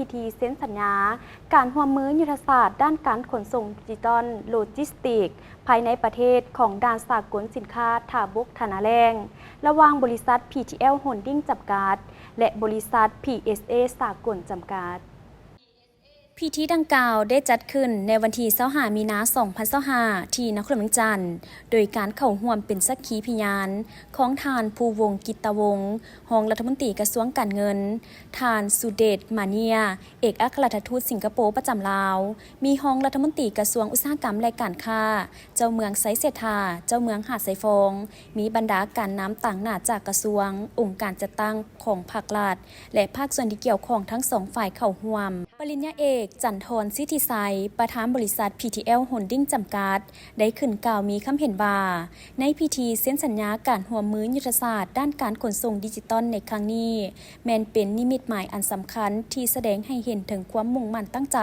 ພິທີເຊັນສັນຍາການຮ່ວມມືຍຸດທະສາດດ້ານການຂົນສົ່ງດິຈິຕອນໂລຈິສຕິກພາຍໃນປະເທດຂອງດ່ານສາກົນສິນຄ້າທ່າບົກທ່ານາແລ້ງ ລະຫວ່າງບໍລິສັດ ພີທີແອລ ໂຮນດິ້ງ ຈຳກັດ ແລະ ບໍລິສັດ ພີເອສເອ ສາກົນ ຈຳກັດ. ພິທີດັ່ງກ່າວໄດ້ຈັດຂຶ້ນໃນວັນທີຊາວຫ້າ ມີນາ ສອງພັນຊາວຫ້າ ທີ່ນະຄອນຫຼວງວຽງຈັນ, ໂດຍການເຂົ້າຮ່ວມເປັນສັກຂີພະຍານຂອງທ່ານ ພູວົງ ກິດຕະວົງ ຮອງລັດຖະມົນຕີກະຊວງການເງິນ, ທ່ານ ສຸເດດ ມາເນຍ ເອກອັກຄະລັດຖະທູດສິງກະໂປປະຈຳລາວ, ມີຮອງລັດຖະມົນຕີກະຊວງອຸດສາຫະກຳ ແລະ ການຄ້າ, ເຈົ້າເມືອງໄຊເສດຖາ, ເຈົ້າເມືອງຫາດຊາຍຟອງ, ມີບັນດາການນຳຕາງໜ້າຈາກກະຊວງ, ອົງການຈັດຕັ້ງຂອງພາກລັດ ແລະ ພາກສ່ວນທີ່ກ່ຽວຂ້ອງທັງສອງຝ່າຍເຂົ້າຮ່ວມ. ປະລິນຍາເອກ ຈັນທອນ ສິດທິໄຊ ປະທານບໍລິສັດ ພີທີແອລ ໂຮນດິ້ງ ຈຳກັດ ໄດ້ຂຶ້ນກ່າວມີຄຳເຫັນວ່າ, ໃນພິທີເຊັນສັນຍາການຮ່ວມມືຍຸດທະສາດດ້ານການຂົນສົ່ງດິຈິຕອນໃນຄັ້ງນີ້ ແມ່ນເປັນນິມິດໝາຍອັນສຳຄັນທີ່ສະແດງໃຫ້ເຫັນເຖິງຄວາມມຸ່ງໝັ້ນຕັ້ງໃຈ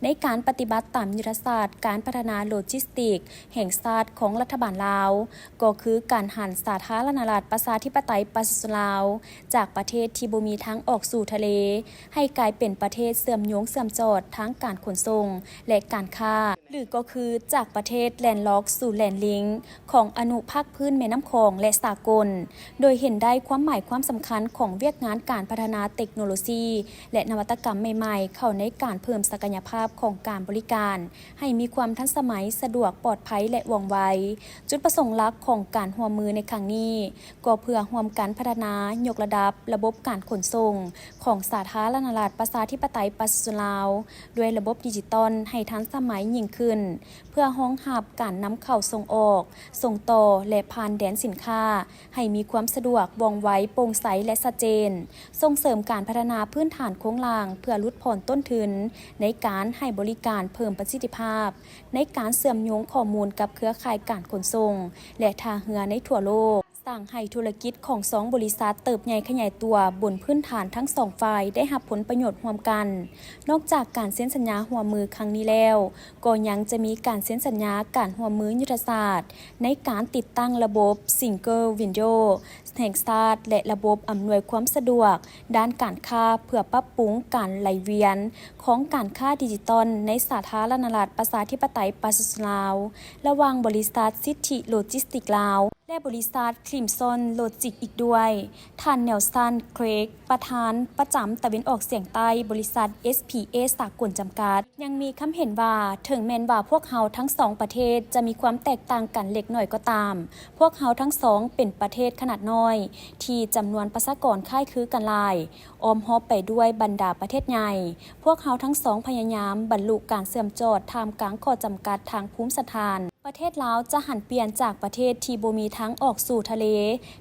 ໃນການປະຕິບັດຕາມຍຸດທະສາດການພັດທະນາໂລຈິສຕິກແຫ່ງຊາດຂອງລັດຖະບານລາວ, ກໍຄືການຫັນສາທາລະນະລັດປະຊາທິປະໄຕປະຊາຊົນລາວ ຈາກປະເທດທີ່ບໍ່ມີທາງອອກສູ່ທະເລ ໃຫ້ກາຍເປັນປະເທດເຊື່ອມໂຍງເຊື່ອມຈອດທາງການຂົນສົ່ງ ແລະ ການຄ້າ ຫຼື ກໍຄືຈາກປະເທດແລນລັອກສູ່ແລນລິງຂອງອະນຸພາກພື້ນແມ່ນ້ຳຂອງ ແລະ ສາກົນ, ໂດຍເຫັນໄດ້ຄວາມໝາຍຄວາມສຳຄັນຂອງວຽກງານການພັດທະນາເຕັກໂນໂລຊີ ແລະ ນະວັດຕະກຳໃໝ່ໆເຂົ້າໃນການເພີ່ມສັກກະຍະພາບຂອງການບໍລິການ ໃຫ້ມີຄວາມທັນສະໄໝ, ສະດວກ, ປອດໄພ ແລະ ວ່ອງໄວ. ຈຸດປະສົງຫຼັກຂອງການຮ່ວມມືໃນຄັ້ງນີ້ ກໍເພື່ອຮ່ວມກັນພັດທະນາຍົກລະດັບລະບົບການຂົນສົ່ງຂອງສາທາລະນະລັດປະຊາທິປະໄຕປະຊາຊົນລາວ ດ້ວຍລະບົບດິຈິຕອນໃຫ້ທັນສະໄໝຍິ່ງຂຶ້ນ, ເພື່ອຮອງຮັບການນຳເຂົ້າ, ສົ່ງອອກ, ສົ່ງຕໍ່ ແລະ ຜ່ານແດນສິນຄ້າ ໃຫ້ມີຄວາມສະດວກ, ວ່ອງໄວ, ໂປ່ງໃສ ແລະ ຊັດເຈນ, ສົ່ງເສີມການພັດທະນາພື້ນຖານໂຄງລ່າງເພື່ອຫຼຸດຜ່ອນຕົ້ນທຶນໃນການໃຫ້ບໍລິການ, ເພີ່ມປະສິດທິພາບໃນການເຊື່ອມໂຍງຂໍ້ມູນກັບເຄືອຂ່າຍການຂົນສົ່ງ ແລະ ທ່າເຮືອໃນທົ່ວໂລກ, ສ້າງໃຫ້ທຸລະກິດຂອງສອງບໍລິສັດເຕີບໃຫຍ່ຂະຫຍາຍຕົວບົນພື້ນຖານທັງສອງຝ່າຍໄດ້ຮັບຜົນປະໂຫຍດຮ່ວມກັນ. ນອກຈາກການເຊັນສັນຍາຮ່ວມມືຄັ້ງນີ້ແລ້ວ, ກໍຍັງຈະມີການເຊັນສັນຍາການຮ່ວມມືຍຸດທະສາດໃນການຕິດຕັ້ງລະບົບ Single Window ແຫ່ງຊາດ ແລະ ລະບົບອຳນວຍຄວາມສະດວກດ້ານການຄ້າ ເພື່ອປັບປຸງການໄຫຼວຽນຂອງການຄ້າດິຈິຕອນໃນສາທາລະນະລັດປະຊາທິປະໄຕປະຊາຊົນລາວ ລະຫວ່າງບໍລິສັດສິດທິໂລຈິສຕິກລາວ ແລະ ບໍລິສັດ Crimson Logistics ອີກດ້ວຍ. ທ່ານ Nelson Craig ປະທານປະຈຳຕາເວັນອອກສຽງໃຕ້ ບໍລິສັດ ເອສພີເອ ສາກົນ ຈຳກັດ ຍັງມີຄຳເຫັນວ່າ, ເຖິງແມ່ນວ່າພວກເຮົາທັງສອງປະເທດຈະມີຄວາມແຕກຕ່າງກັນເລັກນ້ອຍກໍຕາມ, ພວກເຮົາທັງສອງເປັນປະເທດຂະໜາດນ້ອຍ ທີ່ຈຳນວນປະຊາກອນຄ້າຍຄືກັນຫຼາຍ, ອ້ອມຮອບໄປດ້ວຍບັນດາປະເທດໃຫຍ່. ພວກເຮົາທັງສອງພະຍາຍາມບັນລຸການເຊື່ອມຈອດທ່າມກາງຂໍ້ຈຳກັດທາງພູມສະຖານ. ປະເທດລາວຈະຫັນປ່ຽນຈາກປະເທດທີ່ບໍ່ມີທາງອອກສູ່ທະເລ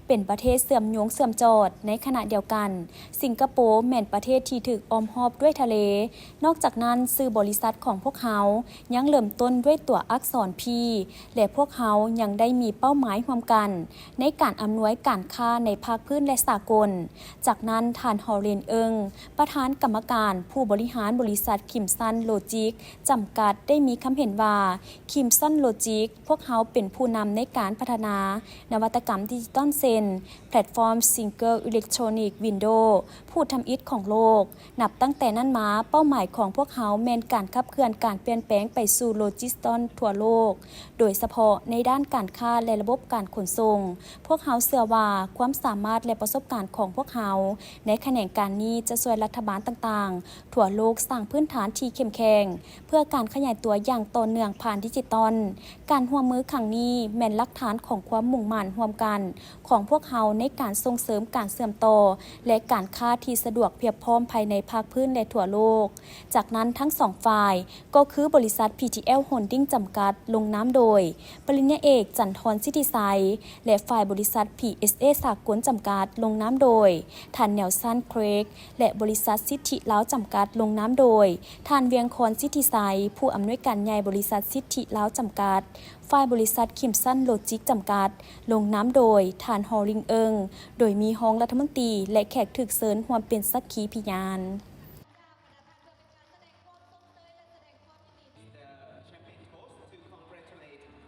ເປັນປະເທດເຊື່ອມໂຍງເຊື່ອມຈອດ. ໃນຂະນະດຽວກັນ, ສິງກະໂປແມ່ນປະເທດທີ່ຖືກອ້ອມຮອບດ້ວຍທະເລ. ນອກຈາກນັ້ນ, ຊື່ບໍລິສັດຂອງພວກເຮົາຍັງເລີ່ມຕົ້ນດ້ວຍຕົວອັກສອນ P ແລະ ພວກເຮົາຍັງໄດ້ມີເປົ້າໝາຍຮ່ວມກັນໃນການອຳນວຍການຄ້າໃນພາກພື້ນ ແລະ ສາກົນ. ຈາກນັ້ນ, ທ່ານ ຮໍລິນ ເອິງ ປະທານກຳມະການຜູ້ບໍລິຫານບໍລິສັດ Crimson Logistics ຈຳກັດ ໄດ້ມີຄຳເຫັນວ່າ, Crimson Logistics ພວກເຮົາເປັນຜູ້ນຳໃນການພັດທະນານະວັດຕະກຳດິຈິຕອນ ເຊັ່ນ ແພລດຟອມ Single Electronic Window ຜູ້ທຳອິດຂອງໂລກ. ນັບຕັ້ງແຕ່ນັ້ນມາ, ເປົ້າໝາຍຂອງພວກເຮົາແມ່ນການຂັບເຄື່ອນການປ່ຽນແປງໄປສູ່ໂລຈິສຕອນທົ່ວໂລກ, ໂດຍສະເພາະໃນດ້ານການຄ້າ ແລະ ລະບົບການຂົນສົ່ງ. ພວກເຮົາເຊື່ອວ່າຄວາມສາມາດ ແລະ ປະສົບການຂອງພວກເຮົາໃນຂະແໜງການນີ້ຈະຊ່ວຍລັດຖະບານຕ່າງໆທົ່ວໂລກສ້າງພື້ນຖານທີ່ເຂັ້ມແຂງ ເພື່ອການຂະຫຍາຍຕົວຢ່າງຕໍ່ເນື່ອງຜ່ານດິຈິຕອນ. ການຮ່ວມມືຄັ້ງນີ້ແມ່ນຫຼັກຖານຂອງຄວາມມຸ່ງໝັ້ນຮ່ວມກັນຂອງພວກເຮົາໃນການສົ່ງເສີມການເຊື່ອມຕໍ່ ແລະ ການຄ້າທີ່ສະດວກພຽບພ້ອມພາຍໃນພາກພື້ນ ແລະ ທົ່ວໂລກ. ຈາກນັ້ນ, ທັງສອງຝ່າຍ ກໍຄືບໍລິສັດ ພີທີແອລ ໂຮນດິ້ງ ຈຳກັດ ລົງນາມໂດຍ ປະລິນຍາເອກ ຈັນທອນ ສິດທິໄຊ ແລະ ຝ່າຍບໍລິສັດ ພີເອສເອ ສາກົນ ຈຳກັດ ລົງນາມໂດຍ ທ່ານ ແນວສັນ ເຄຣກ ແລະ ບໍລິສັດ ສິດທິລາວ ຈຳກັດ ລົງນາມໂດຍ ທ່ານ ວຽງຄອນ ສິດທິໄຊ ຜູ້ອຳນວຍການໃຫຍ່ບໍລິສັດ ສິດທິລາວ ຈຳກັດ, ຝ່າຍບໍລິສັດ ຄິມສັນ ໂລຈິສ ຈຳກັດ ລົງນາມໂດຍ ທ່ານ ຮໍລິງ ເອິງ ໂດຍມີຮອງລັດຖະມົນຕີ ແລະ ແຂກຖືກເຊີນຮ່ວມເປັນສັກຂີພະຍານ.